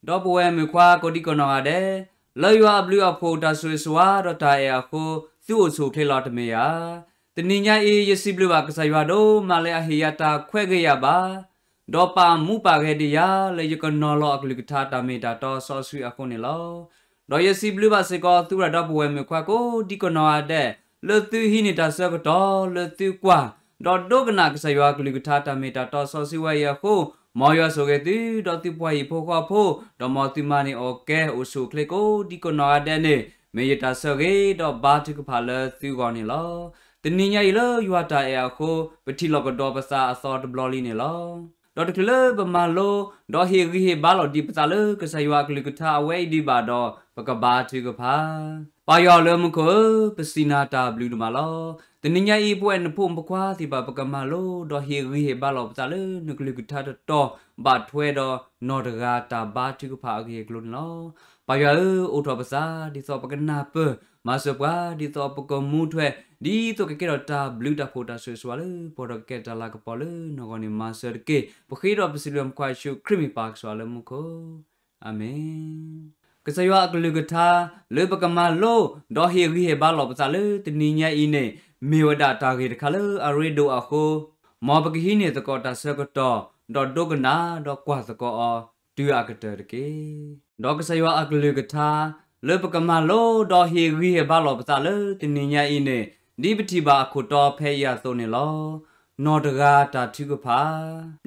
ဒီပုၢ်ဝဲၢ်မုၣ်ခွါကိးဒံကနီၢ်ဂၤဒဲး, လၢယွၤအဘျုးအဖှိၣ်တၢ်ဆိၣ်ဂ့ၤဆိၣ်ဝါဒီးတၢ်အဲၣ်အဃိ, သုအိၣ်ဆူၣ်အိၣ်ချ့လီၤတမ့ၢ်ဧါ. တနံၤညါအံၤ ယစံးဘျုးဘၣ်ကစၢ်ယွၤဒိၣ်မးလၢအဟ့ၣ်ယၤတၢ်ခွဲးဂ့ၤယာ်ဘၣ် ဒီးပာ်မူပာ်ဂဲၤဒံးယၤလၢယကနီၤလီၤအကလုၢ်ကထါတၢ်မ့ၢ်တၢ်တီစီဆှံအဃိန့ၣ်လီၤ. ဒီးယစံးဘျုးဘၣ်စ့ၢ်ကီးသုရၣ်ဒီပုၢ်ဝဲၢ်မုၣ်ခွါကိးဒံကနီၢ်ဂၤဒဲး, လၢသုဟံးန့ၢ်တၢ်ဆၢကတီၢ်လၢသုကွၢ်, ဒီးဒိကနၣ်ကစၢ်ယွၤအကလုၢ်ကထါတၢ်မ့ၢ်တၢ်တီစီဆှံဝဲအံၤအဃိ, မ်ယွၤဆိၣ်ဂ့ၤသု, ဒီးသုပှၤဟံၣ်ဖိဃီဖိ, ဒီးမ်သုမၤန့ၢ်အီၣ်ကဲအိၣ်ဆူၣ်အိၣ်ချ့ကိးဒံကနီၢ်ဂၤဒဲးန့ၣ်, မ့ၢ်ယတၢ်ဆိၣ်ဂ့ၤဒီးဘါထုကဖၣ်လၢသုဂီၢ်န့ၣ်လီၤ. တနံၤညါအံၤလၢယွၤတၢ်အဲၣ်အဃိ, ပထံၣ်လိာ်ကဒီးပသးအသီတဘျီလံန့ၣ်လီၤ. ဒီးတချုးလၢပမၤလိ, ဒီးဟ့ၣ်ဂံၢ်ဟ့ၣ်ဘါလိာ်ဒံးပသးလၢကစၢ်ယွၤအကလုၢ်ကထါအဝဲအံၤဒံးဘၣ်ဒီး, ပကဘါထုကဖၣ်. ပၢ်ယွၤလၢမူခိၣ်ဧၢ, ပစံးနၤတၢ်ဘျုးဒိၣ်မးလီၤ. တနံၤညါအံၤ ပဝဲနဖိမုၣ်ဖိခွါသ့ၣ်တဖၣ် ပကမၤလိ, ဒီးဟ့ၣ်ဂံၢ်ဟ့ၣ်ဘါလိာ်ပသးလၢနကလုၢ်ကထါတတီၤ, ဘၣ်ထွဲဒီးနီၢ်တဂၤတၢ်ဘါထုကဖၣ်အဂ့ၢ်အကျိၤန့ၣ်လီၤ. ပၢ်ယွၤဧၢ, အိးထီၣ်ပသး ဒ်သိးပကနၢ်ပၢၢ်, မၤစၢၤပှၤ ဒ်သိးပကမူထွဲ, ဒ်သိးကကဲထီၣ်တၢ်ဘျုးတၢ်ဖှိၣ်တၢ်ဆိၣ်ဂ့ၤဆိၣ်ဝါလၢ ပှၤဒီးကကဲတၢ်လၤကပီၤလၢနဂီၢ်န့ၣ် မၤစၢၤတက့ၢ်. ပဃ့ဒီးပစံးဘျုးမုၣ်ခွါယ့ၣ်ၡူးခရံာ်မ့ၢ်ပၢ်ကစၢ်လၢမူခိၣ်. အၤမ့ၣ်. ကစၢ်ယွၤအကလုၢ်ကထါ လၢပကမၤလိ, ဒီးဟ့ၣ်ဂံၢ်ဟ့ၣ်ဘါလိာ်ပသးလၢတနံၤညါအံၤန့ၣ်, မ့ၢ်ဝဲဒၣ်တၢ်ဂ့ၢ်တခါလၢအရ့ဒိၣ်အဃိ, မ်ပကဟံးန့ၢ်သကိးတၢ်ဆၢကတီၢ်, ဒီးဒိကနၣ်, ဒီးကွၢ်သကိးအီၤ, တုၤအကတၢၢ်တက့ၢ်. ဒီးကစၢ်ယွၤအကလုၢ်ကထါ လၢပကမၤလိ, ဒီးဟ့ၣ်ဂံၢ်ဟ့ၣ်ဘါလိာ်ပသးလၢတနံၤညါအံၤန့ၣ်, ဒ်ပထံၣ်ဘၣ်အခိၣ်တီဖဲအံၤအသိးန့ၣ်လီၤ. နီၢ်တဂၤတၢ်ထုကဖၣ်.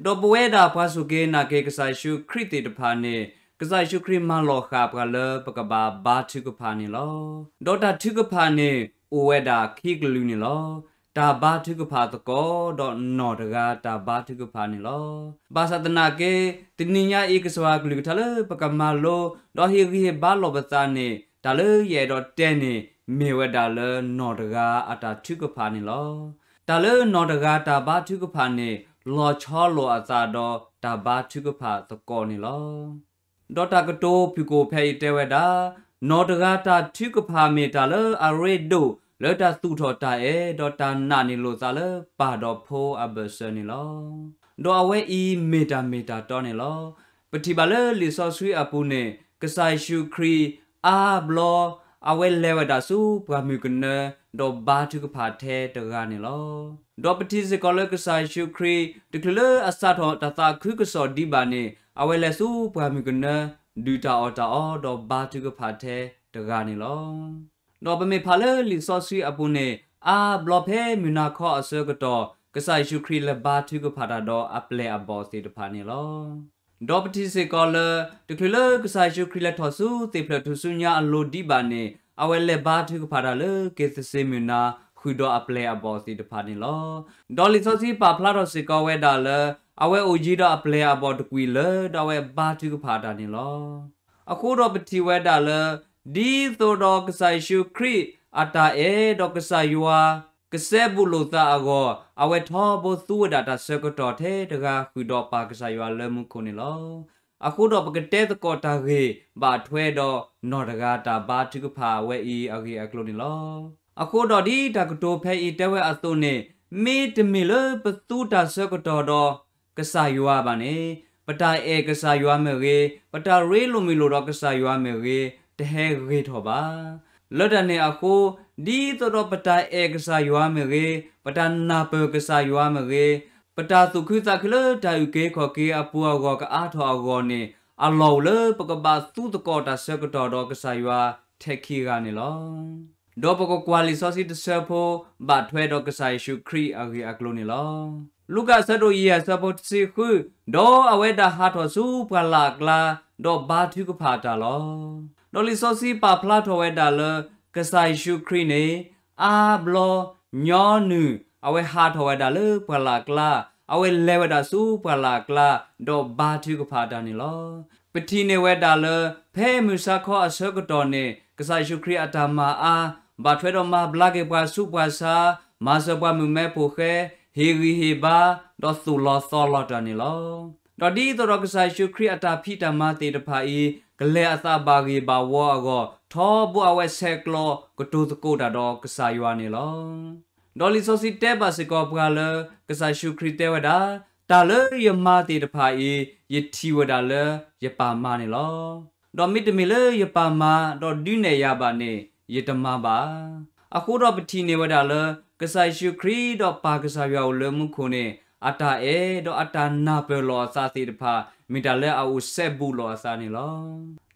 ဒီးပဝဲဒၣ်ပှၤစူၢ်က့ၤနာ်က့ၤကစၢ်ယ့ၣ်ၡူးခရံာ်သ့ၣ်တဖၣ်န့ၣ်, ကစၢ်ယ့ၣ်ၡူးခရံာ်မၢလီၤဃာ်ပှၤလၢပကဘၣ်ဘါထုကဖၣ်န့ၣ်လီၤ. ဒီးတၢ်ထုကဖၣ်န့ၣ် အိၣ်ဝဲဒၣ်ခံကလုာ်န့ၣ်လီၤ. တၢ်ဘါထုကဖၣ်သကိး, ဒီးနီၢ်တဂၤတၢ်ဘါထုကဖၣ်န့ၣ်လီၤ. ဘၣ်ဆၣ်သနာ်က့, တနံၤညါအံၤကစၢ်ယွၤအကလုၢ်ကထါလၢပကမၤလိ, ဒီးဟ့ၣ်ဂံၢ်ဟ့ၣ်ဘါလိာ်ပသးန့ၣ်, တၢ်လၢယအဲၣ်ဒိးတဲန့ၣ်, မ့ၢ်ဝဲဒၣ်လၢနီၢ်တဂၤအတၢ်ထုကဖၣ်န့ၣ်လီၤ. တၢ်လၢနီၢ်တဂၤတၢ်ဘါထုကဖၣ်န့ၣ်, လီၤဆီလိာ်အသးဒီးတၢ်ဘါထုကဖၣ်သကိးန့ၣ်လီၤ. ဒီးတၢ်ကတိၤဖုၣ်ကိာ်ဖဲအံၤတဲဝဲဒၣ်, နီၢ်တဂၤတၢ်ထုကဖၣ်မ့ၢ်တၢ်လၢအရ့ဒိၣ်လၢတၢ်သူၣ်ထီၣ်တၢ်အဲၣ်, ဒီးတၢ်နာ်န့ၢ်လိာ်သးလၢပၢ်ဒီးဖိအဘၢၣ်စၢၤန့ၣ်လီၤ. ဒီးအဝဲအံၤမ့ၢ်တၢ်မ့ၢ်တၢ်တီန့ၣ်လီၤ. ပထံၣ်ဘၣ်လၢလံာ်စီဆှံအပူၤန့ၣ်, ကစၢ်ယ့ၣ်ၡူးခရံာ်အါဘျီ အဝဲလဲၤဝဲဒၣ်ဆူပှၢ်မုၢ်ကနၢ, ဒီးဘါထုကဖၣ်ထဲတဂၤန့ၣ်လီၤ. ဒီးပထံၣ်စ့ၢ်ကီးလၢကစၢ်ယ့ၣ်ၡူးခရံာ် တချုးလၢအစးထီၣ်တၢ်သးခုကစီၣ်ဒံးဘၣ်န့ၣ်, အဝဲလဲၤဆူပှၢ်မုၢ်ကနၢ, ဒုၣ်တၢ်အီၣ်တၢ်အီ, ဒီးဘါထုကဖၣ်ထဲတဂၤန့ၣ်လီၤ. ဒီးပမ့ၢ်ဖးလၢလံာ်စီဆှံအပူၤန့ၣ်, အါဘျီဖဲမုၢ်နၤခီအဆၢကတီၢ်, ကစၢ်ယ့ၣ်ၡူးခရံာ်လဲၤဘါထုကဖၣ်တၢ်ဒီးအပျဲၢ်အဘီၣ်သ့ၣ်တဖၣ်န့ၣ်လီၤ. ဒီးပထံၣ်စ့ၢ်ကီးလၢ တချုးလၢကစၢ်ယ့ၣ်ၡူးခရံာ်လဲၤထီၣ်ဆူသ့ၣ်ဖျၢၣ်ထူၣ်စုညါအလိၤဒံးဘၣ်န့ၣ်, အဝဲလဲၤဘါထုကဖၣ်တၢ်လၢက့ၤသစ့မုၢ်နၤ ဃုာ်ဒီးအပျဲၢ်အဘီၣ်သ့ၣ်တဖၣ်န့ၣ်လီၤ. ဒီးလံာ်စီဆှံပာ်ဖျါထီၣ်စ့ၢ်ကီးဝဲဒၣ်လၢ အဝဲအိၣ်ယံၤဒီးအပျဲၢ်အဘီၣ်တကွံာ်လၢာ်, ဒီးအဝဲဘါထုကဖၣ်တၢ်န့ၣ်လီၤ. အဃိဒီးပထံၣ်ဝဲဒၣ်လၢ ဒ်သိးဒီးကစၢ်ယ့ၣ်ၡူးခရံာ်အတၢ်အဲၣ်ဒီးကစၢ်ယွၤ ကစဲဘူးလိာ်သးအဂီၢ်, အဝဲထီဘိသူဝဲဒၣ်တၢ်ဆၢကတီၢ်ထဲတဂၤဃုာ်ဒီးပၢ်ကစၢ်ယွၤလၢမူခိၣ်န့ၣ်လီၤ. အဃိဒီးပကတဲသကိးတၢ်ဂ့ၢ်ဘၣ်ထွဲဒီးနီၢ်တဂၤတၢ်ဘါထုကဖၣ်ဝဲအံၤအဂ့ၢ်အကျိၤန့ၣ်လီၤ. အဃိဒီးဒ်တၢ်ကတိၤဖဲအံၤတဲဝဲအသိးန့ၣ်, မ့တမ့ၢ်လၢပသူတၢ်ဆၢကတီၢ်ဒီး ကစၢ်ယွၤဘၣ်န့ၣ်, ပတၢ်အဲၣ်ကစၢ်ယွၤမ့ၢ်ဂ့ၤ, ပတၢ်ရ့လိာ်မုာ်လိာ်ဒီးကစၢ်ယွၤမ့ၢ်ဂ့ၤ, တဟဲဂ့ၤထီၣ်ဘၣ်. လၢတၢ်န့ၣ်အဃိ, ဒ်သိးဒီးပတၢ်အဲၣ်ကစၢ်ယွၤမ့ၢ်ဂ့ၤ, ပတၢ်နၢ်ပၢၢ်ကစၢ်ယွၤမ့ၢ်ဂ့ၤ, ပတၢ်သူၣ်ခုသးခုလၢတၢ်အုၣ်က့ၤခီၣ်က့ၤအပူၤအဂီၢ်ကအါထီၣ်အဂီၢ်န့ၣ်, အလီၢ်အိၣ်လၢပကဘၣ်သူသကိးတၢ်ဆၢကတီၢ်ဒီးကစၢ်ယွၤထဲခံဂၤန့ၣ်လီၤ. ဒီးပကကွၢ်လံာ်စီဆှံတဆၢဖိ ဘၣ်ထွဲဒီးကစၢ်ယ့ၣ်ၡူးခရံာ်အဂ့ၢ်အကျိၤန့ၣ်လီၤ. လူၤကၣ်အဆၢဒိၣ်ယဲၢ်အဆၢဖိတဆံဃု, ဒီးအဝဲဒၣ်ဟးထီၣ်ဆူပှၢ်လၢ်အကျါ, ဒီးဘါထုကဖၣ်တၢ်လီၤ. ဒီးလံာ်စီဆှံပာ်ဖျါထီၣ်ဝဲဒၣ်လၢ ကစၢ်ယ့ၣ်ၡူးခရံာ်န့ၣ်, အါဘျီ, ညီနုၢ်, အဝဲဟးထီၣ်ဝဲဒၣ်လၢပှၢ်လၢ်အကျါ, အဝဲလဲၤဝဲဒၣ်ဆူပှၢ်လၢ်အကျါ, ဒီးဘါထုကဖၣ်တၢ်န့ၣ်လီၤ. ပထံၣ်န့ၢ်ဝဲဒၣ်လၢ ဖဲမုၢ်ဆါခီအဆၢကတီၢ်န့ၣ် ကစၢ်ယ့ၣ်ၡူးခရံာ်အတၢ်မၤအါ, ဘၣ်ထွဲဒီးမၤဘျါက့ၤပှၤဆူးပှၤဆါ, မၤစၢၤပှၤမုၣ်မဲဖိဃဲ, ဟ့ၣ်ဂံၢ်ဟ့ၣ်ဘါ, ဒီးသူၣ်လီၤသီလီၤတၢ်န့ၣ်လီၤ. ဒီးဒ်သိးဒီးကစၢ်ယ့ၣ်ၡူးခရံာ်အတၢ်ဖံးတၢ်မၤသ့ၣ်တဖၣ်အံၤ ကလဲၤအသးဘၣ်ဂ့ၢ်ဘၣ်ဝီအဂီၢ်, ထီဘိအဝဲဆဲးကျိးကတိၤသကိးတၢ်ဒီးကစၢ်ယွၤန့ၣ်လီၤ. ဒီးလံာ်စီဆှံတဲဘၣ်စ့ၢ်ကီးပှၤလၢ ကစၢ်ယ့ၣ်ၡူးခရံာ်တဲဝဲဒၣ်, တၢ်လၢယမၤသ့ၣ်တဖၣ်အံၤ ယထံၣ်ဝဲဒၣ်လၢယပၢ်မၤန့ၣ်လီၤ. ဒီးမ့တမ့ၢ်လၢယပၢ်မၤ ဒီးဒုးနဲၣ်ယၤဘၣ်န့ၣ် ယတမၤဘၣ်. အဃိဒီးပထံၣ်န့ၢ်ဝဲဒၣ်လၢ ကစၢ်ယ့ၣ်ၡူးခရံာ်ဒီးပၢ်ကစၢ်ယွၤအိၣ်လၢမူခိၣ်န့ၣ် အတၢ်အဲၣ်ဒီးအတၢ်နၢ်ပၢၢ်လိာ်အသးသ့ၣ်တဖၣ် မ့ၢ်တၢ်လၢအအိၣ်စဲဘူးလိာ်အသးန့ၣ်လီၤ.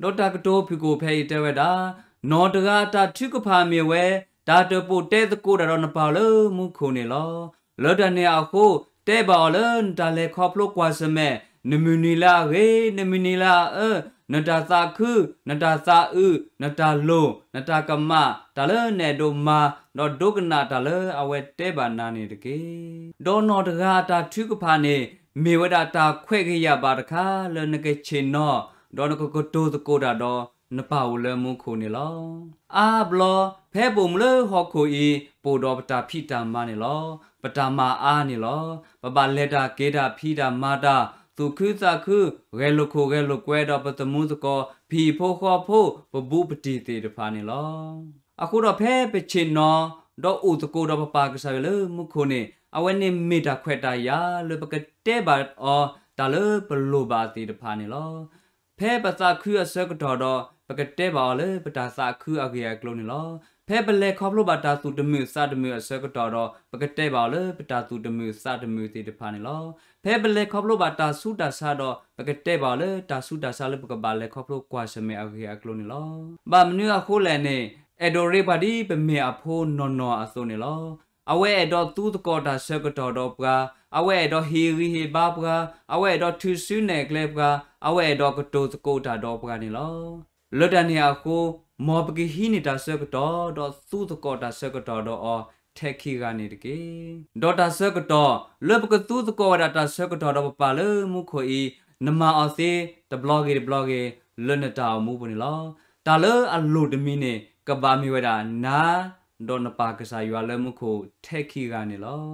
ဒီးတၢ်ကတိၤဖုၣ်ကိာ်ဖဲအံၤတဲဝဲဒၣ်, နီၢ်တဂၤအတၢ်ထုကဖၣ်မ့ၢ်ဝဲ, တၢ်တပိာ်တဲသကိးတၢ်ဒီးနပၢ်လၢမူခိၣ်န့ၣ်လီၤ. လၢတၢ်န့ၣ်အဃိ, တဲဘၣ်အီၤလၢနတၢ်လဲၤခီဖျိကွၢ်ဆၢၣ်မဲာ်, နမုၢ်နံၤလၢအဂ့ၤ, နမုၢ်နံၤလၢအအၢ, နတၢ်သးခု, နတၢ်သးအုး, နတၢ်လိၣ်, နတၢ်ကမၣ်, တၢ်လၢနအဲၣ်ဒိးမၤ, ဒီးဒိကနၣ်တၢ်လၢအဝဲတဲဘၣ်နၤန့ၣ်တက့ၢ်. ဒီးနီၢ်တဂၤအတၢ်ထုကဖၣ်န့ၣ် မ့ၢ်ဝဲဒၣ်တၢ်ခွဲးဂ့ၤယာ်ဘၣ်တခါလၢနကဆ့ၣ်နီၤ, ဒီးနကကတိၤသကိးတၢ်ဒီးနပၢ်အိၣ်လၢမူခိၣ်န့ၣ်လီၤ. အါဘျီ ဖဲပအိၣ်မူလၢဟီၣ်ခိၣ်အံၤ ပအိၣ်ဒီးပတၢ်ဖံးတၢ်မၤန့ၣ်လီၤ. ပတၢ်မၤအါန့ၣ်လီၤ. ပဘၣ်လဲၤတၢ်က့ၤတၢ်ဖံးတၢ်မၤတၢ်, သူၣ်ခုသးခု, ဂဲၤလိာ်ခိၣ်ဂဲၤလိာ်ကွဲဒီးပသမူသကိး, ဖံးဖိဃီဖိ, ပဘူးပတံၢ်သ့ၣ်တဖၣ်န့ၣ်လီၤ. အဃိဒီးဖဲပဆ့ၣ်နီၤ, ဒီးအိၣ်သကိးဒီးပပၢ်ကစၢ်ယွၤလၢမူခိၣ်န့ၣ် အဝဲန့ၣ်မ့ၢ်တၢ်ခွဲးတၢ်ယာ်လၢပကတဲဘၣ်အီၤတၢ်လၢပလိၣ်ဘၣ်သ့ၣ်တဖၣ်န့ၣ်လီၤ. ဖဲပသးခုအဆၢကတီၢ်ဒီး ပကတဲဘၣ်အီၤလၢပတၢ်သးခုအဂ့ၢ်အကျိၤန့ၣ်လီၤ. ဖဲပလဲၤခီဖျိဘၣ်တၢ်သူၣ်တမုာ်သးတမုာ်အဆၢကတီၢ်ဒီး ပကတဲဘၣ်အီၤလၢပတၢ်သူၣ်တမုာ်သးတမုာ်သ့ၣ်တဖၣ်န့ၣ်လီၤ. ဖဲပလဲၤခီဖျိဘၣ်တၢ်ဆူးတၢ်ဆါဒီး ပကတဲဘၣ်အီၤလၢတၢ်ဆူးတၢ်ဆါလၢပကဘၣ်လဲၤခီဖျိကွၢ်ဆၢၣ်မဲာ်အဂ့ၢ်အကျိၤန့ၣ်လီၤ. ဘၣ်မနုၤအဃိလဲၣ်န့ၣ် အဲၣ်ဒိးရ့ပှၤဒ်ပမ့ၢ်အဖိနီၢ်နီၢ်အသိးန့ၣ်လီၤ. အဝဲအဲၣ်ဒိးသူသကိးတၢ်ဆၢကတီၢ်ဒီးပှၤ, အဝဲအဲၣ်ဒိးဟ့ၣ်ဂံၢ်ဟ့ၣ်ဘါပှၤ, အဝဲအဲၣ်ဒိးထုးစုနဲၣ်ကျဲပှၤ, အဝဲအဲၣ်ဒိးကတိၤသကိးတၢ်ဒီးပှၤန့ၣ်လီၤ. လၢတၢ်န့ၣ်အဃိ, မ်ပကဟံးန့ၢ်တၢ်ဆၢကတီၢ် ဒီးသူသကိးတၢ်ဆၢကတီၢ်ဒီးအီၤထဲခံဂၤန့ၣ်တက့ၢ်. ဒီးတၢ်ဆၢကတီၢ် လၢပကသူသကိးဝဲဒၣ်တၢ်ဆၢကတီၢ်ဒီးပပၢ်လၢမူခိၣ်အံၤ, နမၤအီၤသ့တဘျီဂ့ၤတဘျီဂ့ၤ လၢနတၢ်အိၣ်မူပူၤန့ၣ်လီၤ. တၢ်လၢအလိၣ်တမံၤန့ၣ် ကဘၣ်မ့ၢ်ဝဲဒၣ်နၤ ဒီးနပၢ်ကစၢ်ယွၤလၢမူခိၣ်ထဲခံဂၤန့ၣ်လီၤ.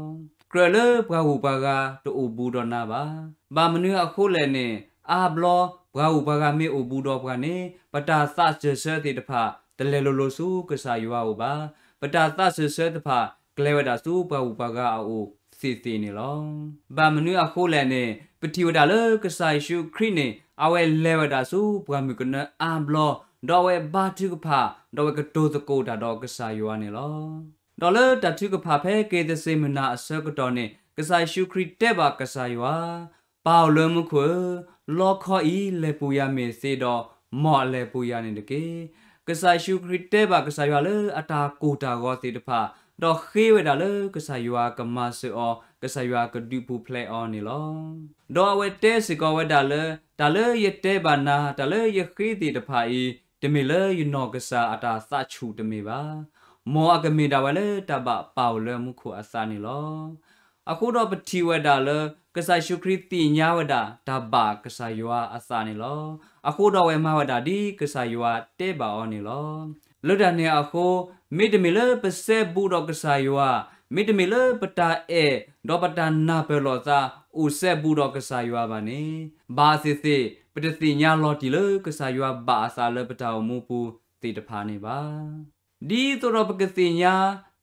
ကြၢးလၢပှၤဂုၤပှၤဂၤတအိၣ်ဘူးဒီးနၤဘၣ်. ဘၣ်မနုၤအဃိလဲၣ်န့ၣ်, အါဘျီ ပှၤဂုၤပှၤဂၤမ့ၢ်အိၣ်ဘူးဒီးပှၤန့ၣ် ပတၢ်သးစၢၢ်ဆၢသ့ၣ်တဖၣ် တလဲၤလိၤလိၤဆူကစၢ်ယွၤအအိၣ်ဘၣ်. ပတၢ်သးစၢၢ်ဆၢတဖၣ် ကျဲၤဝဲဒၣ်ဆူပှၤဂုၤပှၤဂၤအအိၣ်သ့ၣ်သ့ၣ်န့ၣ်လီၤ. ဘၣ်မနုၤအဃိလဲၣ်န့ၣ်, ပထံၣ်ဝဲဒၣ်လၢကစၢ်ယ့ၣ်ၡူးခရံာ်န့ၣ် အဝဲလဲၤဝဲဒၣ်ဆူပှၢ်မုၢ်ကနၢအါဘျီ, ဒီးအဝဲဘါထုကဖၣ်, ဒီးအဝဲကတိၤသကိးတၢ်ဒီးကစၢ်ယွၤန့ၣ်လီၤ. ဒီးလၢတၢ်ထုကဖၣ်ဖဲက့ၤသစ့မုၢ်နၤအဆၢကတီၢ်န့ၣ် ကစၢ်ယ့ၣ်ၡူးခရံာ်တဲဘၣ်ကစၢ်ယွၤ, ပၢ်အိၣ်လၢမူခိၣ်ဧၢ, လီခီအံၤလဲၤပူၤယၤမ့ၢ်သ့ဒီး, မ်အလဲၤပူၤယၤန့ၣ်တက့ၢ်. ကစၢ်ယ့ၣ်ၡူးခရံာ်တဲဘၣ်ကစၢ်ယွၤလၢအတၢ်ကိၢ်တၢ်ဂီၤသ့ၣ်တဖၣ်, ဒီးဃ့ဝဲဒၣ်လၢကစၢ်ယွၤကမၤစၢၤအီၤ, ကစၢ်ယွၤကဒုးပူၤဖျဲးအီၤန့ၣ်လီၤ. ဒီးအဝဲတဲစ့ၢ်ကီးဝဲဒၣ်လၢ တၢ်လၢယတဲဘၣ်နၤ, တၢ်လၢယဃ့သ့ၣ်တဖၣ်အံၤ, တမ့ၢ်လၢယနီၢ်ကစၢ်အတၢ်သးဆူၣ်တမ့ၢ်ဘၣ်. မ်အကမ့ၢ်ဒၣ်ဝဲလၢတၢ်ဘၣ်ပၢ်အိၣ်လၢမူခိၣ်အသးန့ၣ်လီၤ. အဃိဒီးပထံၣ်ဝဲဒၣ်လၢ ကစၢ်ယ့ၣ်ၡူးခရံာ်သ့ၣ်ညါဝဲဒၣ်တၢ်ဘၣ်ကစၢ်ယွၤအသးန့ၣ်လီၤ. အဃိဒီးအဝဲမၤဝဲဒၣ်ဒ်ကစၢ်ယွၤတဲဘၣ်အီၤန့ၣ်လီၤ. လၢတၢ်န့ၣ်အဃိ, မ့တမ့ၢ်လၢပစဲဘူးဒီးကစၢ်ယွၤ, မ့တမ့ၢ်လၢပတၢ်အဲၣ်, ဒီးပတၢ်နၢ်ပၢၢ်လိာ်သး, အိၣ်စဲဘူးဒီးကစၢ်ယွၤဘၣ်န့ၣ်, ဘၣ်သ့ၣ်သ့ၣ် ပတသ့ၣ်ညါလီၤတံၢ်လၢကစၢ်ယွၤဘၣ်အသးလၢပတၢ်အိၣ်မူပူၤသ့ၣ်တဖၣ်န့ၣ်ဘၣ်. ဒ်သိးဒီးပကသ့ၣ်ညါ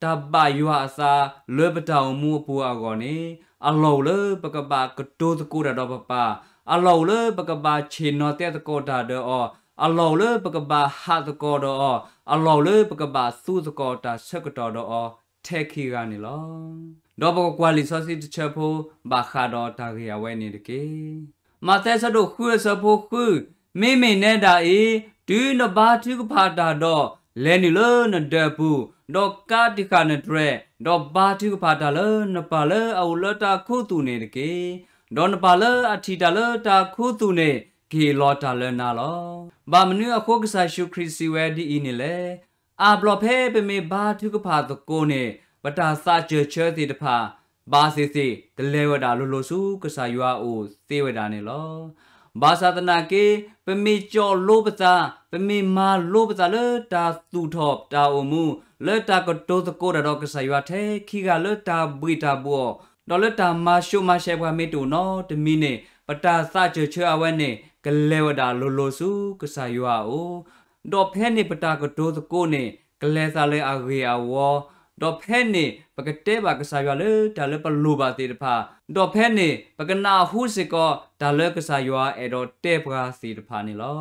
တၢ်ဘၣ်ယွၤအသးလၢပတၢ်အိၣ်မူအပူၤအဂီၢ်န့ၣ်, အလီၢ်အိၣ်လၢပကဘၣ်ကတိၤသကိးတၢ်ဒီးပပၢ်, အလီၢ်အိၣ်လၢပကဘၣ်ဆ့ၣ်နီၤတဲသကိးတၢ်ဒီးအီၤ, အလီၢ်အိၣ်လၢပကဘၣ်ဟးသကိးဒီးအီၤ, အလီၢ်အိၣ်လၢပကဘၣ်သူသကိးတၢ်ဆၢကတီၢ်ဒီးအီၤထဲခံဂၤန့ၣ်လီၤ. ဒီးပကကွၢ်လံာ်စီဆှံတဆၢဖိ ဘၣ်ဃးဒီးတၢ်ဂ့ၢ်အဝဲန့ၣ်တက့ၢ်. မးသဲအဆၢဒိၣ်ဃုအဆၢဖိဃု, မ့မ့ၢ်နဲဒၣ်အံၤ, တုၤနဘါထုကဖၣ်တၢ်ဒီး, လဲၤနုာ်လၢနဒၢးပူၤ, ဒီးကးတံာ်ဃာ်နတြဲၤ, ဒီးဘါထုကဖၣ်တၢ်လၢနပၢ်လၢအအိၣ်လၢတၢ်ခူသူၣ်န့ၣ်တက့ၢ်. ဒီးနပၢ်လၢအထံၣ်တၢ်လၢတၢ်ခူသူၣ်န့ၣ် ကဟ့ၣ်လီၤတၢ်လၢနၤလီၤ. ဘၣ်မနုၤအဃိကစၢ်ယ့ၣ်ၡူးခရံာ်စံးဝဲဒ်အံၤန့ၣ်လဲၣ်. အါဘျီဖဲပမ့ၢ်ဘါထုကဖၣ်သကိးန့ၣ်, ပတၢ်သးစၢၢ်ဆၢသ့ၣ်တဖၣ် ဘၣ်သ့ၣ်သ့ၣ် တလဲၤဝဲဒၣ်လိၤလိၤဆူကစၢ်ယွၤအအိၣ်သ့ဝဲဒၣ်န့ၣ်လီၤ. ဘၣ်ဆၣ်သနာ်က့, ပမ့ၢ်ကၠီၣ်လိပသး, ပမ့ၢ်မၤလိပသးလၢတၢ်သူၣ်ထီၣ်တၢ်အိၣ်မူ, လၢတၢ်ကတိၤသကိးတၢ်ဒီးကစၢ်ယွၤထဲခံဂၤလၢတၢ်ဘှံးတၢ်ဘှီၣ်, ဒီးလၢတၢ်မၤဆူးမၤဆဲးပှၤမ့ၢ်တအိၣ်နီတမံၤန့ၣ်, ပတၢ်သးစၢၢ်ဆၢအဝဲန့ၣ် ကလဲၤဝဲဒၣ်လိၤလိၤဆူကစၢ်ယွၤအအိၣ်, ဒီးဖဲန့ၣ်ပတၢ်ကတိၤသကိးန့ၣ် ကလဲၤသးလၢအဂ့ၢ်အဝီ, ဒီးဖဲန့ၣ် ပကတဲဘၣ်ကစၢ်ယွၤလၢတၢ်လၢပလိၣ်ဘၣ်သ့ၣ်တဖၣ်, ဒီးဖဲန့ၣ် ပကနၢ်ဟူစ့ၢ်ကီးတၢ်လၢကစၢ်ယွၤအဲၣ်ဒိးတဲပှၤသ့ၣ်တဖၣ်န့ၣ်လီၤ.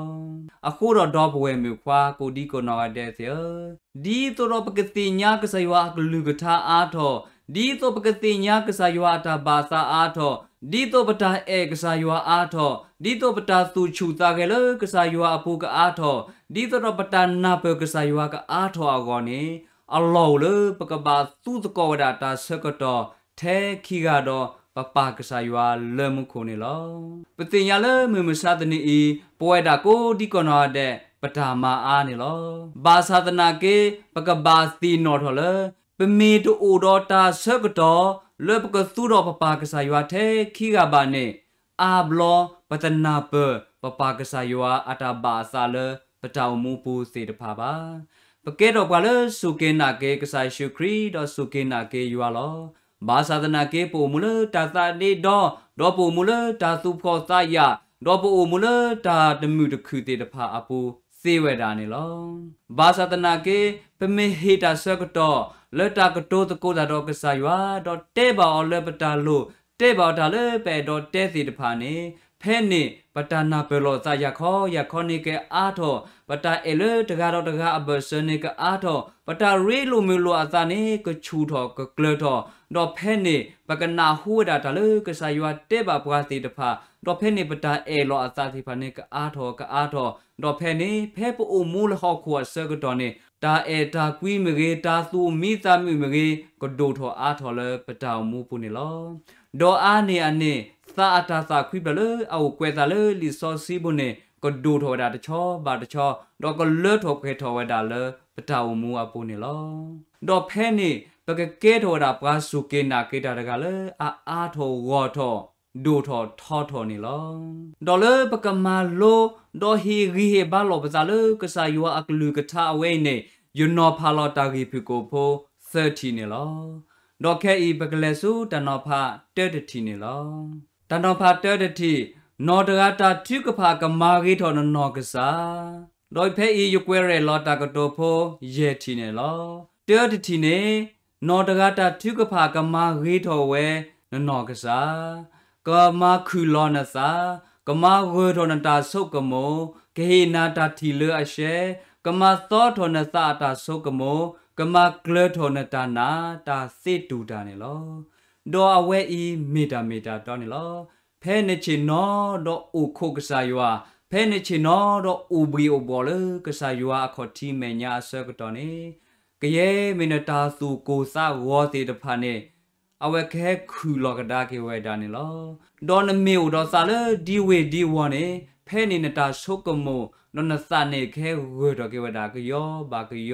အဃိဒီးဒီပုၢ်ဝဲၢ်မုၣ်ခွါကိးဒံကိးနီၢ်ဂၤဒဲးသ့ၣ်ဧၢ, ဒ်သိးဒီးပကသ့ၣ်ညါကစၢ်ယွၤအကလုၢ်ကထါအါထီၣ်, ဒ်သိးပကသ့ၣ်ညါကစၢ်ယွၤအတၢ်ဘၣ်သးအါထီၣ်, ဒ်သိးပတၢ်အဲၣ်ကစၢ်ယွၤအါထီၣ်, ဒ်သိးပတၢ်သူၣ်ဆူၣ်သးဂဲၤလၢကစၢ်ယွၤအပူၤကအါထီၣ်, ဒ်သိးဒီးပတၢ်နၢ်ပၢၢ်ကစၢ်ယွၤကအါထီၣ်အဂီၢ်န့ၣ်, အလီၢ်အိၣ်လၢပကဘၣ်သူသကိးဝဲဒၣ်တၢ်ဆၢကတီၢ်ထဲခံဂၤဒီးပပၢ်ကစၢ်ယွၤလၢမူခိၣ်န့ၣ်လီၤ. ပသ့ၣ်ညါလၢမုၢ်မဆါတနံၤအံၤ ပဝဲဒၣ်ကိးဒံကိးနီၢ်ဂၤဒဲး ပတၢ်မၤအါန့ၣ်လီၤ. ဘၣ်ဆၣ်သနာ်က့ ပကဘၣ်သ့ၣ်နီၣ်ထီၣ်လၢ ပမ့ၢ်တအိၣ်ဒီးတၢ်ဆၢကတီၢ် လၢပကသူဒီးပပၢ်ကစၢ်ယွၤထဲခံဂၤဘၣ်န့ၣ် အါဘျီ ပတနၢ်ပၢၢ်ပပၢ်ကစၢ်ယွၤအတၢ်ဘၣ်အသးလၢပတၢ်အိၣ်မူပူၤသ့ၣ်တဖၣ်ဘၣ်. ပကဲထီၣ်ပှၤလၢစူၢ်က့ၤနာ်က့ၤကစၢ်ယ့ၣ်ၡူးခရံာ် ဒီးစူၢ်က့ၤနာ်က့ၤယွၤလီၤ. ဘၣ်ဆၣ်သနာ်က့ ပအိၣ်မူလၢတၢ်သးဒ့ဒီ, ဒီးပအိၣ်မူလၢတၢ်သူၣ်ဖှီၣ်သးယာ်, ဒီးပအိၣ်မူလၢတၢ်တမုာ်တခုၣ်သ့ၣ်တဖၣ်အပူၤသ့ဝဲဒၣ်န့ၣ်လီၤ. ဘၣ်ဆၣ်သနာ်က့ ပမ့ၢ်ဟ့ၣ်တၢ်ဆၢကတီၢ် လၢတၢ်ကတိၤသကိးတၢ်ဒီးကစၢ်ယွၤ, ဒီးတဲဘၣ်အီၤလၢပတၢ်လိၣ်, တဲဘၣ်အီၤတၢ်လၢပအဲၣ်ဒိးတဲသ့ၣ်တဖၣ်န့ၣ်, ဖဲန့ၣ် ပတၢ်နၢ်ပၢၢ်လိာ်အသးယၤခီယၤခီန့ၣ်ကအါထီၣ်, ပတၢ်အဲၣ်လၢတဂၤဒီးတဂၤအဘၢၣ်စၢၤန့ၣ်ကအါထီၣ်, ပတၢ်ရ့လိာ်မုာ်လိာ်အသးန့ၣ် ကဆူၣ်ထီၣ်ကကျၢၤထီၣ်, ဒီးဖဲန့ၣ် ပကနၢ်ဟူဝဲဒၣ်တၢ်လၢကစၢ်ယွၤတဲဘၣ်ပှၤသ့ၣ်တဖၣ်, ဒီးဖဲန့ၣ်ပတၢ်အဲၣ်လိာ်အသးသ့ၣ်တဖၣ်န့ၣ် ကအါထီၣ်ကအါထီၣ်, ဒီးဖဲန့ၣ် ဖဲပအိၣ်မူလၢဟီၣ်ခိၣ်အဆၢကတီၢ်န့ၣ် တၢ်အဲၣ်တၢ်ကွံမ့ၢ်ဂ့ၤ, တၢ်သူၣ်မံသးမုာ်မ့ၢ်ဂ့ၤ, ကဒိၣ်ထီၣ်အါထီၣ်လၢပတၢ်အိၣ်မူပူၤန့ၣ်လီၤ. ဒီးအါန့ၢ်အန့ၣ် သးအတၢ်သးခွံဖျၢၣ်လၢအအိၣ်ကွဲးသးလၢလံာ်စီဆှံပူၤန့ၣ် ကဒိၣ်ထီၣ်ဝဲဒၣ်တဆီဘၣ်တဆီ, ဒီးကလၢထီၣ်ပှဲၤထီၣ်ဝဲဒၣ်လၢပတၢ်အိၣ်မူအပူၤန့ၣ်လီၤ. ဒီးဖဲန့ၣ် ပကကဲထီၣ်ဝဲဒၣ်ပှၤစူၢ်က့ၤနာ်က့ၤတၢ်တဂၤလၢအအါထီၣ်ဂီၢ်ထီၣ် ဒိၣ်ထီၣ်ထီထီၣ်န့ၣ်လီၤ. ဒီးလၢပကမၤလိ ဒီးဟ့ၣ်ဂံၢ်ဟ့ၣ်ဘါလိာ်ပသးလၢကစၢ်ယွၤအကလုၢ်ကထါအဝဲအံၤန့ၣ် ယနီၤဖးလီၤတၢ်ဂ့ၢ်ဖုၣ်ကိာ်ဖိသၢထံၣ်န့ၣ်လီၤ. ဒီးခဲအံၤပကလဲၤဆူတၢ်နီၤဖးတၢတထံၣ်န့ၣ်လီၤ. တၢ်နီၤဖးတၢတထံၣ်, နီၢ်တဂၤတၢ်ထုကဖၣ်ကမၤဂ့ၤထီၣ်နနီၢ်ကစၢ်. ဒီးဖဲအံၤယကွဲးရဲၣ်လီၤတၢ်ကတိၤဖိယဲၢ်ထံၣ်န့ၣ်လီၤ. တၢတထံၣ်န့ၣ်, နီၢ်တဂၤတၢ်ထုကဖၣ်ကမၤဂ့ၤထီၣ်ဝဲနနီၢ်ကစၢ်, ကမၤခုၣ်လီၤနသး, ကမၤဂၢၢ်ထီၣ်နတၢ်ဆိကမိၣ်, ကဟ့ၣ်နၤတၢ်ထံၣ်လၢအရှဲ, ကမၤသီထီၣ်နသးအတၢ်ဆိကမိၣ်, ကမၤကျၢၤထီၣ်နတၢ်နာ်တၢ်သ့တူၢ်တၢ်န့ၣ်လီၤ. ဒီးအဝဲအံၤမ့ၢ်တၢ်မ့ၢ်တၢ်တီန့ၣ်လီၤ. ဖဲနဆ့ၣ်နီၤဒီးအိၣ်ခိးကစၢ်ယွၤ, ဖဲနဆ့ၣ်နီၤဒီးအိၣ်ဘှံးအိၣ်ဘှီၣ်လၢကစၢ်ယွၤအခီၣ်ထံးမဲာ်ညါအဆၢကတီၢ်န့ၣ်, ကယဲၢ်မ့ၢ်နတၢ်သူၣ်ကိၢ်သးဂီၤသ့ၣ်တဖၣ်န့ၣ် အဝဲကဟဲခုၣ်လီၤကဒါက့ၤဝဲဒၣ်န့ၣ်လီၤ. ဒီးနမ့ၢ်အိၣ်ဒီးသးလၢဒံဝ့ၢ်ဒံဝီၤန့ၣ်, ဖဲန့ၣ်နတၢ်ဆိကမိၣ် ဒီးနသးန့ၣ်ကဟဲဂၢၢ်ထီၣ်က့ၤဝဲဒၣ်ကယီဘၣ်ကယီ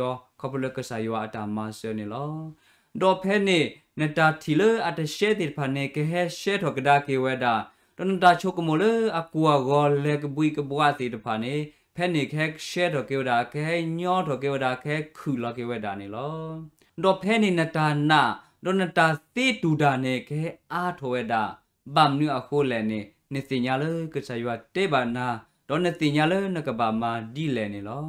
ခီဖျိလၢကစၢ်ယွၤအတၢ်မၤစၢၤန့ၣ်လီၤ. ဒီးဖဲန့ၣ် နတၢ်ထံၣ်လၢအတရှဲသ့ၣ်တဖၣ်န့ၣ် ကဟဲရှဲထီၣ်ကဒါက့ၤဝဲဒၣ်, ဒီးနတၢ်ဆိကမိၣ်လၢအကိၢ်အဂီၤလဲၤကဘှံးကဘှၣ်သ့ၣ်တဖၣ်န့ၣ် ဖဲန့ၣ်ကဟဲရှဲထီၣ်က့ၤဝဲဒၣ်, ကဟဲညီထီၣ်က့ၤဝဲဒၣ်, ကဟဲခုၣ်လီၤက့ၤဝဲဒၣ်န့ၣ်လီၤ. ဒီးဖဲန့ၣ်နတၢ်နာ် ဒီးနတၢ်သ့တူၢ်တၢ်န့ၣ် ကဟဲအါထီၣ်ဝဲဒၣ်, ဘၣ်မနုၤအဃိလဲၣ်န့ၣ် နသ့ၣ်ညါလၢကစၢ်ယွၤတဲဘၣ်နၤ, ဒီးနသ့ၣ်ညါလၢနကဘၣ်မၤဒ်လဲၣ်န့ၣ်လီၤ.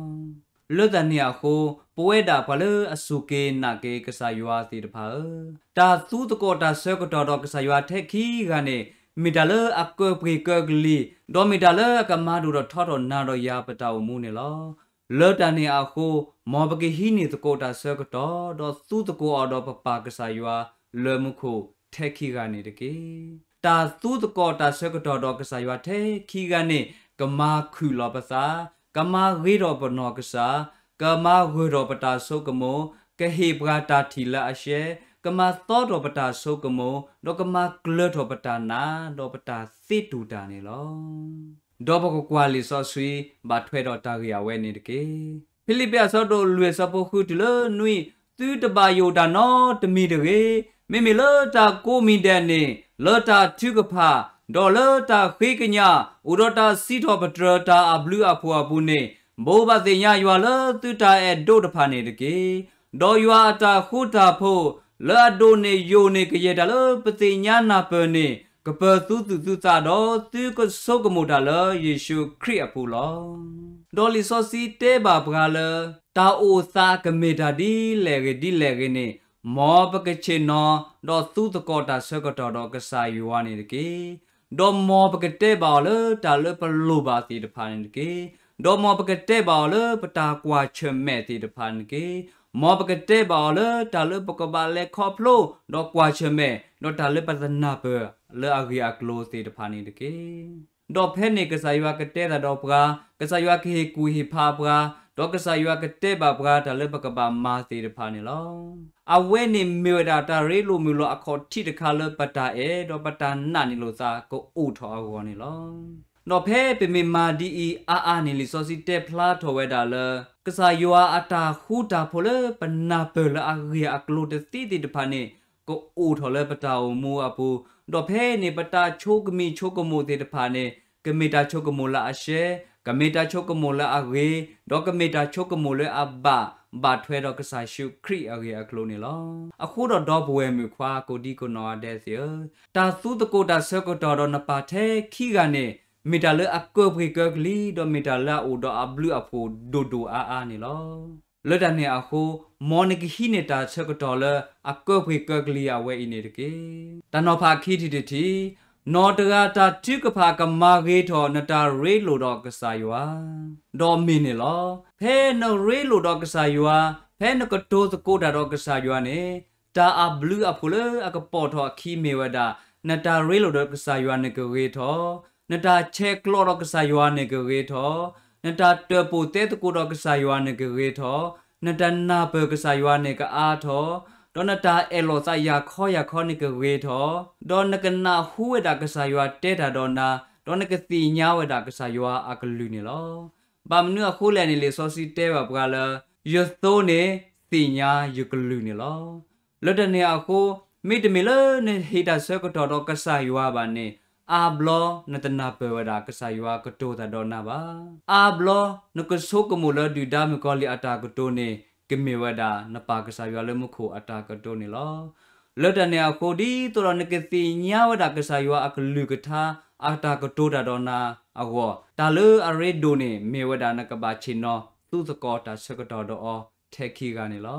လၢတၢ်န့ၣ်အဃိ, ပဝဲဒၣ်ပှၤလၢအစူၢ်က့ၤနာ်က့ၤကစၢ်ယွၤသ့ၣ်တဖၣ်ဧၢ, တၢ်သူသကိးတၢ်ဆၢကတီၢ်ဒီးကစၢ်ယွၤထဲခံဂၤန့ၣ်, မ့ၢ်တၢ်လၢအကၢပှ့ၤကၢကလံၤ, ဒီးမ့ၢ်တၢ်လၢအကမၤဒိၣ်ထီၣ်ထီထီၣ်နၤဒီးယၤပတၢ်အိၣ်မူန့ၣ်လီၤ. လၢတၢ်န့ၣ်အဃိ, မ်ပကဟံးန့ၢ်သကိးတၢ်ဆၢကတီၢ်, ဒီးသူသကိးအီၤဒီးပပၢ်ကစၢ်ယွၤလၢမူခိၣ်ထဲခံဂၤန့ၣ်တက့ၢ်. တၢ်သူသကိးတၢ်ဆၢကတီၢ်ဒီးကစၢ်ယွၤထဲခံဂၤန့ၣ် ကမၤခုၣ်လီၤပသး, ကမၤဂ့ၤထီၣ်ပနီၢ်ကစၢ်, ကမၤဂၢၢ်ထီၣ်ပတၢ်ဆိကမိၣ်, ကဟ့ၣ်ပှၤတၢ်ထံၣ်လၢအရှဲ, ကမၤသီထီၣ်ပတၢ်ဆိကမိၣ်, ဒီးကမၤကျၢၤထီၣ်ပတၢ်နာ် ဒီးပတၢ်သ့တူၢ်တၢ်န့ၣ်လီၤ. ဒီးပကကွၢ်လံာ်စီဆှံ ဘၣ်ထွဲဒီးတၢ်ဂ့ၢ်အဝဲန့ၣ်တက့ၢ်. ဖံလံးပံးအဆၢဒိၣ်လွံၢ်အဆၢဖိဃုတုၤလၢနွံ, သုတဘၣ်ယိၣ်တၢ်နီတမံၤတဂ့ၤ. မ့မ့ၢ်လၢတၢ်ကိးမံၤဒဲးန့ၣ်, လၢတၢ်ထုကဖၣ်, ဒီးလၢတၢ်ဃ့ကညး, အိၣ်ဒီးတၢ်စံးထီၣ်ပတြၢၤတၢ်အဘျုးအဖှိၣ်အပူၤန့ၣ်, ဘိးဘၣ်သ့ၣ်ညါယွၤလၢသုတၢ်အဲၣ်ဒိးတဖၣ်န့ၣ်တက့ၢ်. ဒီးယွၤအတၢ်ဃူတၢ်ဖိး လၢအဒိၣ်န့ၢ်ယိာ်န့ၢ်ကယဲၢ်တၢ်လၢပသ့ၣ်ညါနၢ်ပၢၢ်န့ၣ်, ကပၢၤသုသူၣ်သုသးဒီးသုကဆိကမိၣ်တၢ်လၢယ့ၣ်ၡူးခရံာ်အပူၤလီၤ. ဒီးလံာ်စီဆှံတဲဘၣ်ပှၤလၢ တၢ်အိၣ်သးကမ့ၢ်တၢ်ဒ်လဲၣ်ဂ့ၤဒ်လဲၣ်ဂ့ၤန့ၣ်, မ်ပကဆ့ၣ်နီၤ ဒီးသူသကိးတၢ်ဆၢကတီၢ်ဒီးကစၢ်ယွၤန့ၣ်တက့ၢ်. ဒီးမ်ပကတဲဘၣ်အီၤလၢတၢ်လၢပလိၣ်ဘၣ်သ့ၣ်တဖၣ်န့ၣ်တက့ၢ်. ဒီးမ်ပကတဲဘၣ်အီၤလၢပတၢ်ကွၢ်ဆၢၣ်မဲာ်သ့ၣ်တဖၣ်န့ၣ်တက့ၢ်. မ်ပကတဲဘၣ်အီၤလၢတၢ်လၢပကဘၣ်လဲၤခီဖျိ ဒီးကွၢ်ဆၢၣ်မဲာ် ဒီးတၢ်လၢပသနၢ်ပၢၢ်လၢအဂ့ၢ်အကျိၤသ့ၣ်တဖၣ်န့ၣ်တက့ၢ်. ဒီးဖဲန့ၣ်ကစၢ်ယွၤကတဲတၢ်ဒီးပှၤ, ကစၢ်ယွၤကဟ့ၣ်ကူၣ်ဟ့ၣ်ဖးပှၤ, ဒီးကစၢ်ယွၤကတဲဘၣ်ပှၤတၢ်လၢပကဘၣ်မၤသ့ၣ်တဖၣ်န့ၣ်လီၤ. အဝဲန့ၣ်မ့ၢ်ဝဲဒၣ်တၢ်ရ့လိာ်မုာ်လိာ်အခီၣ်ထံးတခါလၢပတၢ်အဲၣ် ဒီးပတၢ်နာ်န့ၢ်လိာ်သးကအိၣ်ထီၣ်အဂီၢ်န့ၣ်လီၤ. ဒီးဖဲပမ့ၢ်မၤဒ်အံၤအါအါန့ၣ် လံာ်စီဆှံတဲဖျါထီၣ်ဝဲဒၣ်လၢ ကစၢ်ယွၤအတၢ်ဃူတၢ်ဖိးလၢပနၢ်ပၢၢ်လၢအဂ့ၢ်အကျိၤတသ့သ့ၣ်တဖၣ်န့ၣ် ကအိၣ်ထီၣ်လၢပတၢ်အိၣ်မူအပူၤ, ဒီးဖဲန့ၣ်ပတၢ်ဆိကမိၣ်ဆိကမိၣ်သ့ၣ်တဖၣ်န့ၣ် ကမ့ၢ်တၢ်ဆိကမိၣ်လၢအရှဲ, ကမ့ၢ်တၢ်ဆိကမိၣ်လၢအဂ့ၤ, ဒီးကမ့ၢ်တၢ်ဆိကမိၣ်လၢအဘၣ်ဘၣ်ထွဲဒီးကစၢ်ယ့ၣ်ၡူးခရံာ်အဂ့ၢ်အကျိၤန့ၣ်လီၤ. အဃိဒီးဒီပုၢ်ဝဲၢ်မုၣ်ခွါကိးဒံကိးနီၢ်ဂၤဒဲးသ့ၣ်ဧၢ, တၢ်သူသကိးတၢ်ဆၢကတီၢ်ဒီးနပၢ်ထဲခံဂၤန့ၣ် မ့ၢ်တၢ်လၢအကၢပှ့ၤကၢကလံၤ ဒီးမ့ၢ်တၢ်လၢအအိၣ်ဒီးအဘျုးအဖှိၣ်ဒိၣ်ဒိၣ်အါအါန့ၣ်လီၤ. လၢတၢ်န့ၣ်အဃိ, မ်နကဟံးန့ၢ်တၢ်ဆၢကတီၢ်လၢအကၢပှ့ၤကၢကလံၤအဝဲအံၤန့ၣ်တက့ၢ်. တၢ်နီၤဖးခံထံၣ်တထံၣ်, နီၢ်တဂၤတၢ်ထုကဖၣ်ကမၤဂ့ၤထီၣ်နတၢ်ရ့လိာ်ဒီးကစၢ်ယွၤ, ဒီးမ့ၢ်န့ၣ်လီၤ. ဖဲနရ့လိာ်ဒီးကစၢ်ယွၤ, ဖဲနကတိၤသကိးတၢ်ဒီးကစၢ်ယွၤန့ၣ်, တၢ်အဘျုးအဖှိၣ်လၢအကပိာ်ထီၣ်အခံမ့ၢ်ဝဲဒၣ်, နတၢ်ရ့လိာ်ဒီးကစၢ်ယွၤန့ၣ်ကဂ့ၤထီၣ်, နတၢ်ဆဲးကျိးဒီးကစၢ်ယွၤန့ၣ်ကဂ့ၤထီၣ်, နတၢ်တၢၣ်ပီၣ်သဲသကိးဒီးကစၢ်ယွၤန့ၣ်ကဂ့ၤထီၣ်, နတၢ်နၢ်ပၢၢ်ကစၢ်ယွၤန့ၣ်ကအါထီၣ်, ဒီးနတၢ်အဲၣ်လီၤသးယၤခီယၤခီန့ၣ်ကဂ့ၤထီၣ်, ဒီးနကနၢ်ဟူဝဲဒၣ်ကစၢ်ယွၤတဲတၢ်ဒီးနၤ, ဒီးနကသ့ၣ်ညါဝဲဒၣ်ကစၢ်ယွၤအကလုၢ်န့ၣ်လီၤ. ဘၣ်မနုၤအဃိလဲၣ်န့ၣ် လံာ်စီဆှံတဲဘၣ်ပှၤလၢ ယသိန့ၣ်သ့ၣ်ညါယကလုၢ်န့ၣ်လီၤ. လၢတၢ်န့ၣ်အဃိ, မ့တမ့ၢ်လၢနဟ့ၣ်တၢ်ဆၢကတီၢ်ဒီးကစၢ်ယွၤဘၣ်န့ၣ်, အါဘျီနတနၢ်ပၢၢ်ဝဲဒၣ်ကစၢ်ယွၤကတိၤတၢ်ဒီးနၤဘၣ်. အါဘျီနကဆိကမိၣ်လၢဒုၣ်ဒါမုၣ်ကီၤလံၢ်အတၢ်ကတိၤန့ၣ် ကမ့ၢ်ဝဲဒၣ်နပၢ်ကစၢ်ယွၤလၢမူခိၣ်အတၢ်ကတိၤန့ၣ်လီၤ. လၢတၢ်န့ၣ်အဃိ, ဒ်သိးဒီးနကသ့ၣ်ညါဝဲဒၣ်ကစၢ်ယွၤအကလုၢ်ကထါ အတၢ်ကတိၤတၢ်ဒီးနၤအဂီၢ်, တၢ်လၢအရ့ဒိၣ်န့ၣ် မ့ၢ်ဝဲဒၣ်နကဘၣ်ဆ့ၣ်နီၤသူသကိးတၢ်ဆၢကတီၢ်ဒီးအီၤထဲခံဂၤန့ၣ်လီၤ.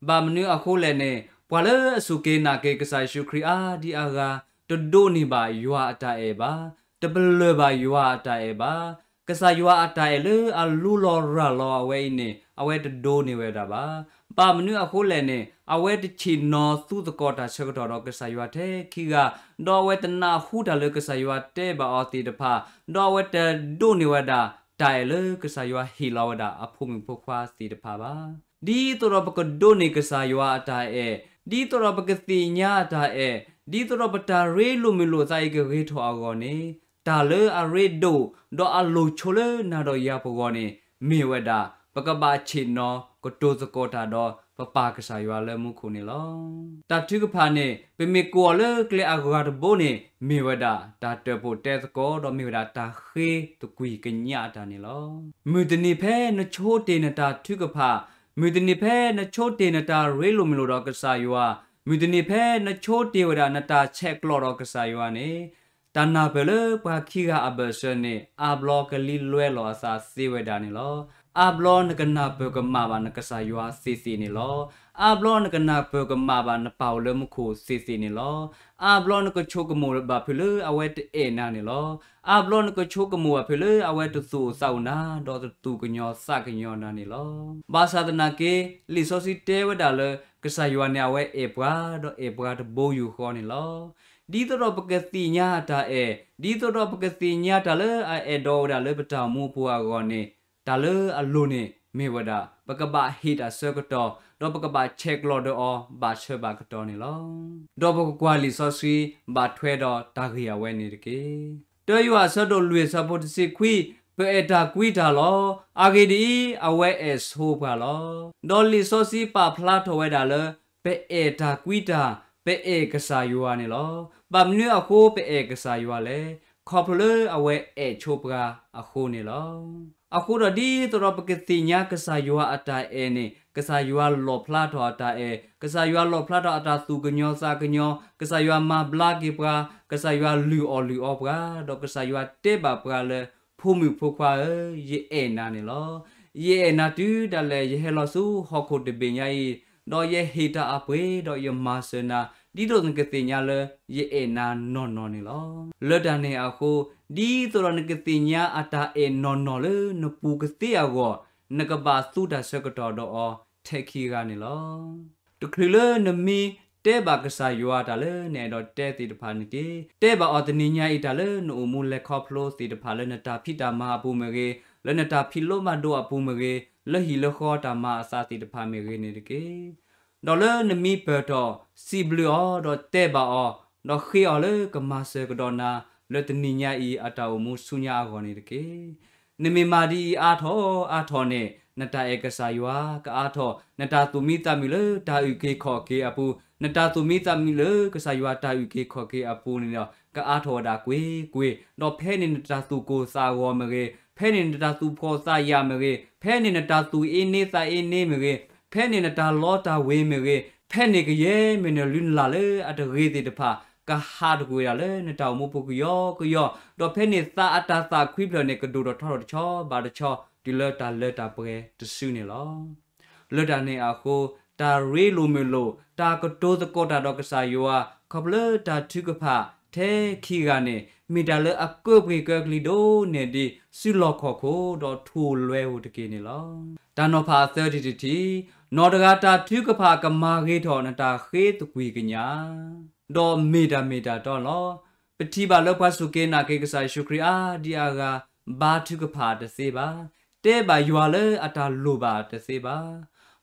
ဘၣ်မနုၤအဃိလဲၣ်န့ၣ်, ပှၤလၢအစူၢ်က့ၤနာ်က့ၤကစၢ်ယ့ၣ်ၡူးခရံာ်အါဒံအါဂၤ, တဒိးန့ၢ်ဘၣ်ယွၤအတၢ်အဲၣ်ဘၣ်, တပလၢၢ်ဘၣ်ယွၤအတၢ်အဲၣ်ဘၣ်. ကစၢ်ယွၤအတၢ်အဲၣ်လၢအလူလီၤရၤလီၤအဝဲအံၤန့ၣ် အဝဲတဒိးန့ၢ်ဝဲဒၣ်ဘၣ်. ဘၣ်မနုၤအဃိလဲၣ်န့ၣ်, အဝဲတဆ့ၣ်နီၤသူသကိးတၢ်ဆၢကတီၢ်ဒီးကစၢ်ယွၤထဲခံဂၤ, ဒီးအဝဲတနၢ်ဟူတၢ်လၢကစၢ်ယွၤတဲဘၣ်အီၤသ့ၣ်တဖၣ်, ဒီးအဝဲတဒိးန့ၢ်ဝဲဒၣ်တၢ်အဲၣ်လၢကစၢ်ယွၤဟ့ၣ်လီၤဝဲဒၣ်အဖိမုၣ်ဖိခွါသ့ၣ်တဖၣ်ဘၣ်. ဒ်သိးဒီးပကဒိးန့ၢ်ကစၢ်ယွၤအတၢ်အဲၣ်, ဒ်သိးဒီးပကသ့ၣ်ညါအတၢ်အဲၣ်, ဒ်သိးဒီးပတၢ်ရ့လိာ်မုာ်လိာ်သးအံၤကဂ့ၤထီၣ်အဂီၢ်န့ၣ်, တၢ်လၢအရ့ဒိၣ်, ဒီးအလိၤဆိလၢနၤဒီးယၤပဂီၢ်န့ၣ်, မ့ၢ်ဝဲဒၣ်, ပကဘၣ်ဆ့ၣ်နီၤကတိၤသကိးတၢ်ဒီးပပၢ်ကစၢ်ယွၤလၢမူခိၣ်န့ၣ်လီၤ. တၢ်ထုကဖၣ်န့ၣ် ပမ့ၢ်ကိးအီၤလၢကျဲအဂၤတဘိန့ၣ် မ့ၢ်ဝဲဒၣ်တၢ်တၢၣ်ပီၣ်တဲသကိး ဒီးမ့ၢ်ဝဲဒၣ်တၢ်ဃ့သကွံၢ်ကညးတၢ်န့ၣ်လီၤ. မုၢ်တနံၤဖဲနဆိတ့ၢ်နတၢ်ထုကဖၣ်, မုၢ်တနံၤဖဲနဆိတ့ၢ်နတၢ်ရ့လိာ်မုာ်လိာ်ဒီးကစၢ်ယွၤ, မုၢ်တနံၤဖဲနဆိတ့ၢ်ဝဲဒၣ်နတၢ်ဆဲးကျိးဒီးကစၢ်ယွၤန့ၣ်, တၢ်နၢ်ပၢၢ်လၢပှၤခံဂၤအဘၢၣ်စၢၤန့ၣ် အါဘျီကလံၤလွဲလိာ်အသးသ့ဝဲဒၣ်န့ၣ်လီၤ. အါဘျီနကနၢ်ပၢၢ်ကမၣ်ဘၣ်နကစၢ်ယွၤသ့ၣ်သ့ၣ်န့ၣ်လီၤ. အါဘျီနကနၢ်ပၢၢ်ကမၣ်ဘၣ်နပၢ်အိၣ်လၢမူခိၣ်သ့ၣ်သ့ၣ်န့ၣ်လီၤ. အါဘျီနကဆိကမိၣ်ဘၣ်ဖုးလၢအဝဲတအဲၣ်နၤန့ၣ်လီၤ. အါဘျီနကဆိကမိၣ်ဘၣ်ဖုးလၢအဝဲတသူၣ်အိၣ်သးအိၣ်နၤ ဒီးတသူၣ်ကညီၤသးကညီၤနၤန့ၣ်လီၤ. ဘၣ်ဆၣ်သနာ်က့ လံာ်စီဆှံတဲဝဲဒၣ်လၢ ကစၢ်ယွၤန့ၣ် အဝဲအဲၣ်ပှၤ ဒီးအဲၣ်ပှၤတဘိယူၢ်ဃီန့ၣ်လီၤ. ဒ်သိးဒီးပကသ့ၣ်ညါအတၢ်အဲၣ်, ဒ်သိးဒီးပကသ့ၣ်ညါတၢ်လၢအအဲၣ်ဒိးဝဲဒၣ်လၢပတၢ်အိၣ်မူအပူၤအဂီၢ်န့ၣ်, တၢ်လၢအလိၤန့ၣ်မ့ၢ်ဝဲဒၣ် ပကဘၣ်ဟ့ၣ်တၢ်ဆၢကတီၢ် ဒီးပကဘၣ်ဆဲးကျိးဒီးအီၤဘၣ်ဆၢဘၣ်ကတီၢ်န့ၣ်လီၤ. ဒီးပကကွၢ်လံာ်စီဆှံ ဘၣ်ထွဲဒီးတၢ်ဂ့ၢ်အဝဲန့ၣ်တက့ၢ်. တၢယိၤဟၣ်အဆၢဒိၣ်လွံၢ်အဆၢဖိတဆံခွံ, ပအဲၣ်တၢ်ကွံတၢ်လီၤ. အဂ့ၢ်ဒ်အံၤ, အဝဲအဲၣ်ဆိပှၤလီၤ. ဒီးလံာ်စီဆှံပာ်ဖျါထီၣ်ဝဲဒၣ်လၢ ပအဲၣ်တၢ်ကွံတၢ်, ပအဲၣ်ကစၢ်ယွၤန့ၣ်လီၤ. ဘၣ်မနုၤအဃိပအဲၣ်ကစၢ်ယွၤလဲၣ်. ခီဖျိလၢအဝဲအဲၣ်ဆိပှၤအဃိန့ၣ်လီၤ. အဃိဒီးဒ်သိးဒီးပကသ့ၣ်ညါကစၢ်ယွၤအတၢ်အဲၣ်န့ၣ်, ကစၢ်ယွၤလီၣ်ဖျါထီၣ်အတၢ်အဲၣ်, ကစၢ်ယွၤလီၣ်ဖျါထီၣ်အတၢ်သူၣ်ကညီၤသးကညီၤ, ကစၢ်ယွၤမၤဘျါက့ၤပှၤ, ကစၢ်ယွၤလုၢ်အီၣ်လုၢ်အီပှၤ, ဒီးကစၢ်ယွၤတဲဘၣ်ပှၤလၢ ဖိမုၣ်ဖိခွါဧၢ, ယအဲၣ်နၤန့ၣ်လီၤ. ယအဲၣ်နၤတုၤဒၣ်လဲာ် ယဟဲလီၤဆူဟီၣ်ခိၣ်တဘ့ၣ်ညါအံၤ, ဒီးယဟ့ၣ်တၢ်အပှ့ၤ ဒီးယမၤစၢၤနၤ, ဒ်သိးနကသ့ၣ်ညါလၢယအဲၣ်နၤနီၢ်နီၢ်န့ၣ်လီၤ. လၢတၢ်န့ၣ်အဃိ, ဒ်သိးဒီးနကသ့ၣ်ညါအတၢ်အဲၣ်နီၢ်နီၢ်လၢနပူၤကသ့အဂီၢ်, နကဘၣ်သူတၢ်ဆၢကတီၢ်ဒီးအီၤထဲခံဂၤန့ၣ်လီၤ. တချုးလၢနမ့ၢ်တဲဘၣ်ကစၢ်ယွၤတၢ်လၢနအဲၣ်ဒိးတဲသ့ၣ်တဖၣ်န့ၣ်တက့ၢ်. တဲဘၣ်အီၤတနံၤညါအံၤတၢ်လၢနအိၣ်မူလဲၤခီဖျိသ့ၣ်တဖၣ်လၢနတၢ်ဖံးတၢ်မၤအပူၤမ့ၢ်ဂ့ၤ, လၢနတၢ်ဖံးလိမၤဒိးအပူၤမ့ၢ်ဂ့ၤ, လၢဟံၣ်လၢဃီတၢ်မၤအသးသ့ၣ်တဖၣ်မ့ၢ်ဂ့ၤန့ၣ်တက့ၢ်. ဒီးလၢနမ့ၢ်ပၢၢ်ထီၣ်စံးဘျုးအီၤ, ဒီးတဲဘၣ်အီၤ, ဒီးဃ့အီၤလၢကမၤစၢၤကဒီးနၤ, လၢတနံၤညါအံၤအတၢ်အိၣ်မူဆူညါအဂီၢ်န့ၣ်တက့ၢ်. နမ့ၢ်မၤဒ်အံၤအါထီၣ်အါထီၣ်န့ၣ်, နတၢ်အဲၣ်ကစၢ်ယွၤကအါထီၣ်, နတၢ်သူၣ်မံသးမုာ်လၢတၢ်အုၣ်က့ၤခီၣ်က့ၤအပူၤ, နတၢ်သူၣ်မံသးမုာ်လၢကစၢ်ယွၤတၢ်အုၣ်က့ၤခီၣ်က့ၤအပူၤန့ၣ်ဒီး ကအါထီၣ်ဝဲဒၣ်ကွ့ၢ်ကွ့ၢ်, ဒီးဖဲန့ၣ်နတၢ်သူၣ်ကိၢ်သးဂီၤမ့ၢ်ဂ့ၤ, ဖဲန့ၣ်နတၢ်သူၣ်ဖှီၣ်သးယာ်မ့ၢ်ဂ့ၤ, ဖဲန့ၣ်နတၢ်သူၣ်အ့န့သးအ့န့မ့ၢ်ဂ့ၤ, ဖဲန့ၣ်နတၢ်လီတၢ်ဝ့ၤမ့ၢ်ဂ့ၤ, ဖဲန့ၣ်ကယဲၢ်မ့ၢ်နလုၢ်နလၢ်လၢအတဂ့ၤသ့ၣ်တဖၣ်, ကဟးတကွံာ်ဝဲဒၣ်လၢနတၢ်အိၣ်မူပူၤကယီကယီ, ဒီးဖဲန့ၣ်သးအတၢ်သးခွံဖျၢၣ်န့ၣ် ကဒိၣ်ထီၣ်ထီထီၣ်တဆီဘၣ်တဆီ တုၤလၢတၢ်လၢတၢ်ပှဲၤတစုန့ၣ်လီၤ. လၢတၢ်န့ၣ်အဃိ, တၢ်ရ့လိာ်မုာ်လိာ်, တၢ်ကတိၤသကိးတၢ်ဒီးကစၢ်ယွၤ ခီဖျိတၢ်ထုကဖၣ်ထဲခံဂၤန့ၣ် မ့ၢ်တၢ်လၢအကၢပှ့ၤကၢကလံၤဒိၣ်န့ၢ်ဒံး စုလီၢ်ခီၣ်ခိၣ်ဒီးထူၣ်လွဲဧိၤတက့ၢ်န့ၣ်လီၤ. တၢ်နီၤဖးအသၢထံၣ်တထံၣ်, နီၢ်တဂၤတၢ်ထုကဖၣ်ကမၤဂ့ၤထီၣ်နတၢ်ဃ့သကွံၢ်ကညး ဒီးမ့ၢ်တၢ်မ့ၢ်တၢ်တီလီၤ. ပထံၣ်ဘၣ်လၢပှၤစူၢ်က့ၤနာ်က့ၤကစၢ်ယ့ၣ်ၡူးခရံာ်အါဒံအါဂၤ ဘါထုကဖၣ်တသ့ဘၣ်, တဲဘၣ်ယွၤလၢအတၢ်လိၣ်ဘၣ်တသ့ဘၣ်.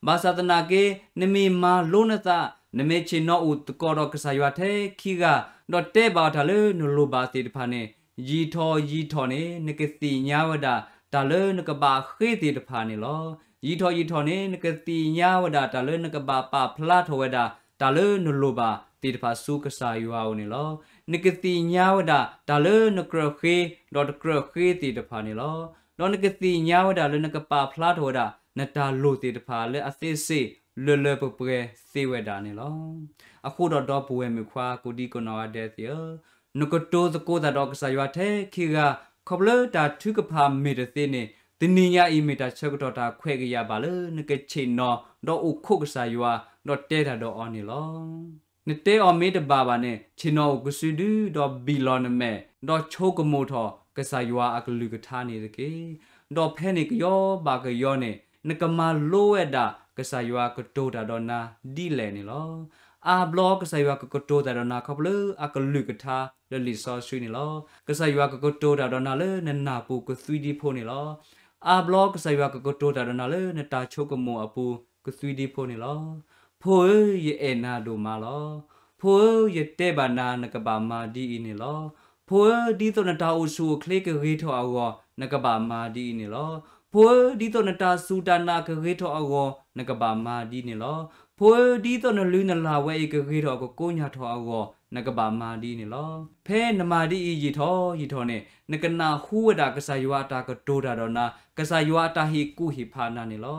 ဘၣ်ဆၣ်သနာ်က့ နမ့ၢ်မၤလိနသး, နမ့ၢ်ဆ့ၣ်နီၤအိၣ်သကိးဒီးကစၢ်ယွၤထဲခံဂၤ, ဒီးတဲဘၣ်အီၤတၢ်လၢနလိၣ်ဘၣ်သ့ၣ်တဖၣ်န့ၣ်, ယံာ်ထီၣ်ယံာ်ထီၣ်န့ၣ် နကသ့ၣ်ညါဝဲဒၣ်တၢ်လၢနကဘၣ်ဃ့သ့ၣ်တဖၣ်န့ၣ်လီၤ. ယံာ်ထီၣ်ယံာ်ထီၣ်န့ၣ် နကသ့ၣ်ညါဝဲဒၣ်တၢ်လၢနကဘၣ်ပာ်ဖျါထီၣ်ဝဲဒၣ် တၢ်လၢနလိၣ်ဘၣ်သ့ၣ်တဖၣ်ဆူကစၢ်ယွၤအအိၣ်န့ၣ်လီၤ. နကသ့ၣ်ညါဝဲဒၣ်တၢ်လၢနကြၢးဃ့ ဒီးတကြၢးဃ့သ့ၣ်တဖၣ်န့ၣ်လီၤ. ဒီးနကသ့ၣ်ညါဝဲဒၣ်လၢနကပာ်ဖျါထီၣ်ဝဲဒၣ် နတၢ်လိၣ်သ့ၣ်တဖၣ်လၢအသ့စ့ၢ် လၢလၢပှဲၤပှဲၤသ့ဝဲဒၣ်န့ၣ်လီၤ. အဃိဒီးဒီပုၢ်ဝဲၢ်မုၣ်ခွါကိးဒံကနီၢ်ဂၤဒဲးသ့ၣ်ဧၢ, နကတိၤသကိးသးဒီးကစၢ်ယွၤထဲခံဂၤ, ခီဖျိတၢ်ထုကဖၣ်မ့ၢ်တသ့န့ၣ်, တနံၤညါအံၤမ့ၢ်တၢ်ဆၢကတီၢ်တၢ်ခွဲးကယာ်ဘၣ်လၢနကဆ့ၣ်နီၤ ဒီးအိၣ်ခိးကစၢ်ယွၤ, ဒီးတဲတၢ်ဒီးအီၤန့ၣ်လီၤ. နတဲအီၤမ့ၢ်တဘၣ်ဘၣ်န့ၣ်, ဆ့ၣ်နီၤအိၣ်ကစုဒု ဒီးဘံၣ်လီၤနမဲာ်, ဒီးဆိကမိၣ်ထီၣ်ကစၢ်ယွၤအကလုၢ်ကထါန့ၣ်တက့ၢ်. ဒီးဖဲန့ၣ်ကယီဘၣ်ကယီန့ၣ်, နကမၤလိဝဲဒၣ်ကစၢ်ယွၤကတိၤတၢ်ဒီးနၤဒ်လဲၣ်န့ၣ်လီၤ. အါဘျီကစၢ်ယွၤကကတိၤတၢ်ဒီးနၤ ခီဖျိအကလုၢ်ကထါလၢလံာ်စီဆှံန့ၣ်လီၤ. ကစၢ်ယွၤကကတိၤတၢ်ဒီးနၤလၢနနၢ်ပူၤကသွံဒံဖိန့ၣ်လီၤ. အါဘျီကစၢ်ယွၤကကတိၤတၢ်ဒီးနၤလၢနတၢ်ဆိကမိၣ်အပူၤ ကသွံဒံဖိန့ၣ်လီၤ. ဖိဧၢ, ယအဲၣ်နၤဒိၣ်မးလီၤ. ဖိဧၢ, ယတဲဘၣ်နၤ နကဘၣ်မၤဒ်အံၤန့ၣ်လီၤ. ဖိဧၢ, ဒ်သိးနတၢ်အိၣ်ဆူၣ်အိၣ်ချ့ကဂ့ၤထီၣ်အဂီၢ် နကဘၣ်မၤဒ်အံၤန့ၣ်လီၤ. ဖိဧၢ, ဒ်သိးနတၢ်စူၢ်တၢ်နာ်ကဂ့ၤထီၣ်အဂီၢ် နကဘၣ်မၤဒ်အံၤန့ၣ်လီၤ. ဖိဧၢ, ဒ်သိးနလုၢ်နလၢ်ဝဲအံၤကဂ့ၤထီၣ်ကကိညၢ်ထီၣ်အဂီၢ် နကဘၣ်မၤဒ်အံၤန့ၣ်လီၤ. ဖဲနမၤဒ်အံၤယံာ်ထီၣ်ယံာ်ထီၣ်န့ၣ်, နကနၢ်ဟူဝဲဒၣ်ကစၢ်ယွၤအတၢ်ကတိၤတၢ်ဒီးနၤ, ကစၢ်ယွၤအတၢ်ဟ့ၣ်ကူၣ်ဟ့ၣ်ဖးနၤန့ၣ်လီၤ.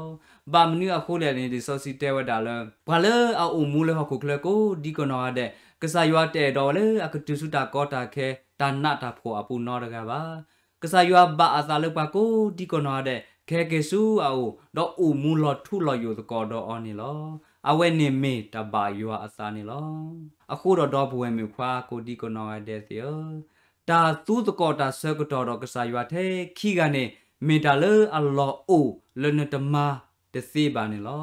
ဘၣ်မနုၤအဃိလဲၣ်န့ၣ်, လံာ်စီဆှံတဲဝဲဒၣ်လၢ ပှၤလၢအအိၣ်မူလၢဟီၣ်ခိၣ်ချၢကိးဒံကနီၢ်ဂၤဒဲး, ကစၢ်ယွၤတအဲၣ်ဒိးဝဲလၢအကတုၤဆူတၢ်ကီတၢ်ခဲ တၢ်နးတၢ်ဖှီၣ်အပူၤနီတဂၤဘၣ်. ကစၢ်ယွၤဘၣ်အသးလၢပှၤကိးဒံကနီၢ်ဂၤဒဲး ကဟဲက့ၤဆူအအိၣ်, ဒီးအိၣ်မူလီၤထူလီၤယိာ်သကိးဒီးအီၤန့ၣ်လီၤ. အဝဲန့ၣ်မ့ၢ်တၢ်ဘၣ်ယွၤအသးန့ၣ်လီၤ. အဃိဒီးဒီပုၢ်ဝဲၢ်မုၣ်ခွါကိးဒံကနီၢ်ဂၤဒဲးသ့ၣ်ဧၢ, တၢ်သူသကိးတၢ်ဆၢကတီၢ်ဒီးကစၢ်ယွၤထဲခံဂၤန့ၣ်, မ့ၢ်တၢ်လၢအလီၢ်အိၣ်လၢနတမၤတသ့ဘၣ်န့ၣ်လီၤ.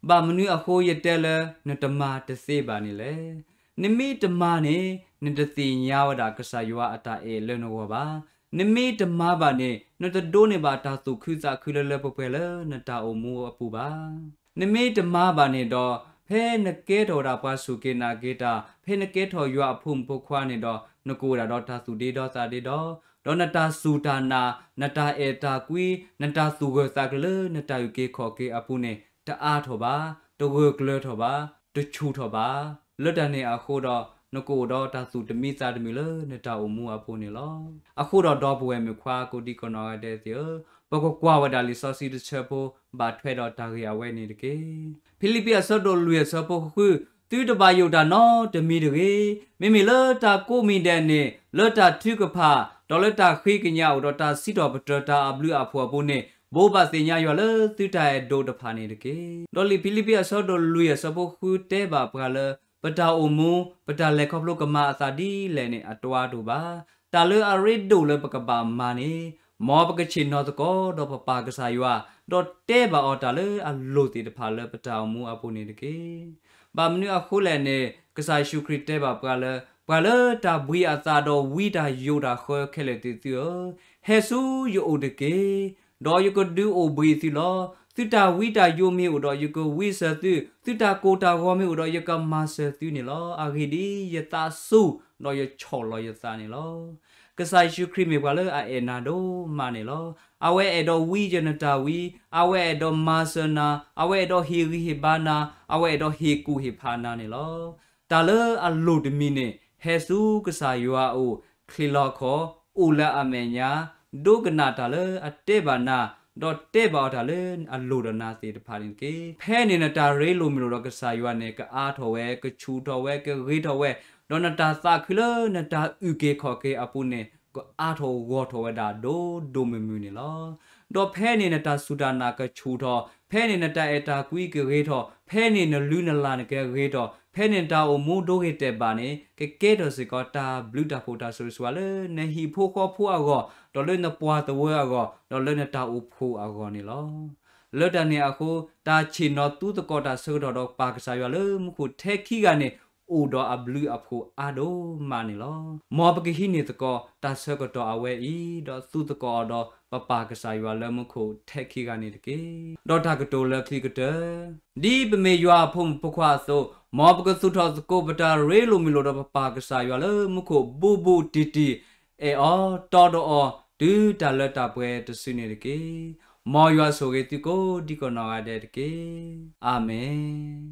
ဘၣ်မနုၤအဃိယတဲလၢနတမၤတသ့ဘၣ်န့ၣ်လဲၣ်. နမ့ၢ်တမၤန့ၣ်, နတသ့ၣ်ညါဝဲဒၣ်ကစၢ်ယွၤအတၢ်အဲၣ်လၢနဂီၢ်ဘၣ်. နမ့ၢ်တမၤဘၣ်န့ၣ်, နတဒိးန့ၢ်ဘၣ်တၢ်သူၣ်ခုသးခုလၢလၢပှဲၤပှဲၤလၢနတၢ်အိၣ်မူအပူၤဘၣ်. နမ့ၢ်တမၤဘၣ်န့ၣ်ဒီး, ဖဲနကဲထီၣ်ဝဲဒၣ်ပှၤစူၢ်က့ၤနာ်က့ၤတၢ်, ဖဲနကဲထီၣ်ယွၤအဖိမုၣ်ဖိခွါန့ၣ်ဒီး, နကအိၣ်ဝဲဒၣ်ဒီးတၢ်သူၣ်ဒ့ဒီသးဒ့ဒီ, ဒီးနတၢ်စူၢ်တၢ်နာ်, နတၢ်အဲၣ်တၢ်ကွံ, နတၢ်သူၣ်ဂၢၢ်သးကျၢၤလၢနတၢ်အုၣ်က့ၤခီၣ်က့ၤအပူၤန့ၣ် တအါထီၣ်ဘၣ်, တဂၢၢ်ကျၢၤထီၣ်ဘၣ်, တဆူၣ်ထီၣ်ဘၣ်. လၢတၢ်န့ၣ်အဃိဒီး, နကအိၣ်ဒီးတၢ်သူၣ်တမံသးတမုာ်လၢနတၢ်အိၣ်မူအပူၤန့ၣ်လီၤ. အဃိဒီးဒီပုၢ်ဝဲၢ်မုၣ်ခွါကိးဒံကနီၢ်ဂၤဒဲးသ့ၣ်ဧၢ, ပကကွၢ်ဝဲဒၣ်လံာ်စီဆှံတဆၢဖိ ဘၣ်ထွဲဒီးတၢ်ဂ့ၢ်အဝဲန့ၣ်တက့ၢ်. ဖံလံးပံးအဆၢဒိၣ်လွံၢ်အဆၢဖိဃု, သုတဘၣ်ယိၣ်တၢ်နီတမံၤတဂ့ၤ. မ့မ့ၢ်လၢတၢ်ကိးမံၤဒဲးန့ၣ်, လၢတၢ်ထုကဖၣ်, ဒီးလၢတၢ်ဃ့ကညးအိၣ်ဒီးတၢ်စံးထီၣ်ပတြၢၤတၢ်အဘျုးအဖှိၣ်အပူၤန့ၣ်, ဘိးဘၣ်သ့ၣ်ညါယွၤလၢသုတၢ်အဲၣ်ဒိးတဖၣ်န့ၣ်တက့ၢ်. ဒီးလံာ်ဖံလံးပံးအဆၢဒိၣ်လွံၢ်အဆၢဖိဃုတဲဘၣ်ပှၤလၢ ပတၢ်အိၣ်မူ ပတၢ်လဲၤခီဖျိကမၤအသးဒ်လဲၣ်န့ၣ် အတဝါဒိၣ်ဘၣ်. တၢ်လၢအရ့ဒိၣ်လၢပကဘၣ်မၤန့ၣ် မ်ပကဆ့ၣ်နီၤသကိးဒီးပပၢ်ကစၢ်ယွၤ, ဒီးတဲဘၣ်အီၤတၢ်လၢအလိၣ်သ့ၣ်တဖၣ်လၢပတၢ်အိၣ်မူအပူၤန့ၣ်တက့ၢ်. ဘၣ်မနုၤအဃိလဲၣ်န့ၣ် ကစၢ်ယ့ၣ်ၡူးခရံာ်တဲဘၣ်ပှၤလၢ ပှၤလၢတၢ်ဘှံးအသးဒီးဝံတၢ်ယိးတၢ်ဃၢခဲလၢာ်သ့ၣ်သုဧၢ, ဟဲဆူယအိၣ်တက့ၢ်. ဒီးယကဒုးအိၣ်ဘှံးသုလီၤ. သုတၢ်ဝံတၢ်ယိးမ့ၢ်အိၣ်ဒီး ယကဝံစၢၤသု, သုတၢ်ကိၢ်တၢ်ဂီၤမ့ၢ်အိၣ်ဒီး ယကမၤစၢၤသုန့ၣ်လီၤ. အဂ့ၢ်ဒ်အံၤ, ယသးစူၤ ဒီးယဆီၣ်လီၤယသးန့ၣ်လီၤ. ကစၢ်ယ့ၣ်ၡူးခရံာ်မ့ၢ်ပှၤလၢအအဲၣ်နၤဒိၣ်မးန့ၣ်လီၤ. အဝဲအဲၣ်ဒိးဝံယနတၢ်ဝံ, အဝဲအဲၣ်ဒိးမၤစၢၤနၤ, အဝဲအဲၣ်ဒိးဟ့ၣ်ဂံၢ်ဟ့ၣ်ဘါနၤ, အဝဲအဲၣ်ဒိးဟ့ၣ်ကူၣ်ဟ့ၣ်ဖးနၤန့ၣ်လီၤ. တၢ်လၢအလိၣ်တမံၤန့ၣ် ဟဲဆူကစၢ်ယွၤအအိၣ်, ချ့လီၤခီၣ်, အိၣ်လၢအမဲာ်ညါ, ဒိကနၣ်တၢ်လၢအတဲဘၣ်နၤ, ဒီးတဲဘၣ်အီၤတၢ်လၢအလိၣ်ဒီးနၤသ့ၣ်တဖၣ်န့ၣ်တက့ၢ်. ဖဲန့ၣ်နတၢ်ရ့လိာ်မုာ်လိာ်ဒီးကစၢ်ယွၤန့ၣ် ကအါထီၣ်ဝဲ, ကဆူၣ်ထီၣ်ဝဲ, ကဂ့ၤထီၣ်ဝဲ, ဒီးနတၢ်သးခုလၢနတၢ်အုၣ်က့ၤခီၣ်က့ၤအပူၤန့ၣ် ကအါထီၣ်ဂီၢ်ထီၣ်ဝဲဒၣ်ဒိၣ်ဒိၣ်မုၢ်မုၢ်န့ၣ်လီၤ. ဒီးဖဲန့ၣ်နတၢ်စူၢ်တၢ်နာ်ကဆူၣ်ထီၣ်, ဖဲန့ၣ်နတၢ်အဲၣ်တၢ်ကွံကဂ့ၤထီၣ်, ဖဲန့ၣ်နလုၢ်နလၢ်န့ၣ်ကဂ့ၤထီၣ်, ဖဲန့ၣ်နတၢ်အိၣ်မူဒိဂ့ၤတဲာ်ဘၣ်န့ၣ် ကကဲထီၣ်စ့ၢ်ကီးတၢ်ဘျုးတၢ်ဖှိၣ်တၢ်ဆိၣ်ဂ့ၤဆိၣ်ဝါလၢနဟံၣ်ဖိဃီဖိအဂီၢ်, ဒီးလၢနပှၤသဝၢအဂီၢ်, ဒီးလၢနတၢ်အိၣ်ဖှိၣ်အဂီၢ်န့ၣ်လီၤ. လၢတၢ်န့ၣ်အဃိ, တၢ်ဆ့ၣ်နီၤသူသကိးတၢ်ဆၢကတီၢ်ဒီးပၢ်ကစၢ်ယွၤလၢမူခိၣ်ထဲခံဂၤန့ၣ် အိၣ်ဒီးအဘျုးအဖှိၣ်အါဒိၣ်မးန့ၣ်လီၤ. မ်ပကဟံးန့ၢ်သကိးတၢ်ဆၢကတီၢ်အဝဲအံၤ, ဒီးသူသကိးအီၤဒီးပပၢ်ကစၢ်ယွၤလၢမူခိၣ်ထဲခံဂၤန့ၣ်တက့ၢ်. ဒီးတၢ်ကတိၤလၢခံကတၢၢ်, ဒ်ပမ့ၢ်ယွၤအဖိမုၣ်ဖိခွါအသိး, မ်ပကသူၣ်ထီၣ်သကိးပတၢ်ရ့လိာ်မုာ်လိာ်ဒီးပပၢ်ကစၢ်ယွၤလၢမူခိၣ်ဘူးဘူးတံၢ်တံၢ်, အဲၣ်အီၤတီဒီးအီၤတုၤတၢ်လၢတၢ်ပှဲၤတစုန့ၣ်တက့ၢ်. မ်ယွၤဆိၣ်ဂ့ၤသုကိးဒံကနီၢ်ဂၤဒဲးတက့ၢ်. အၤမ့ၣ်.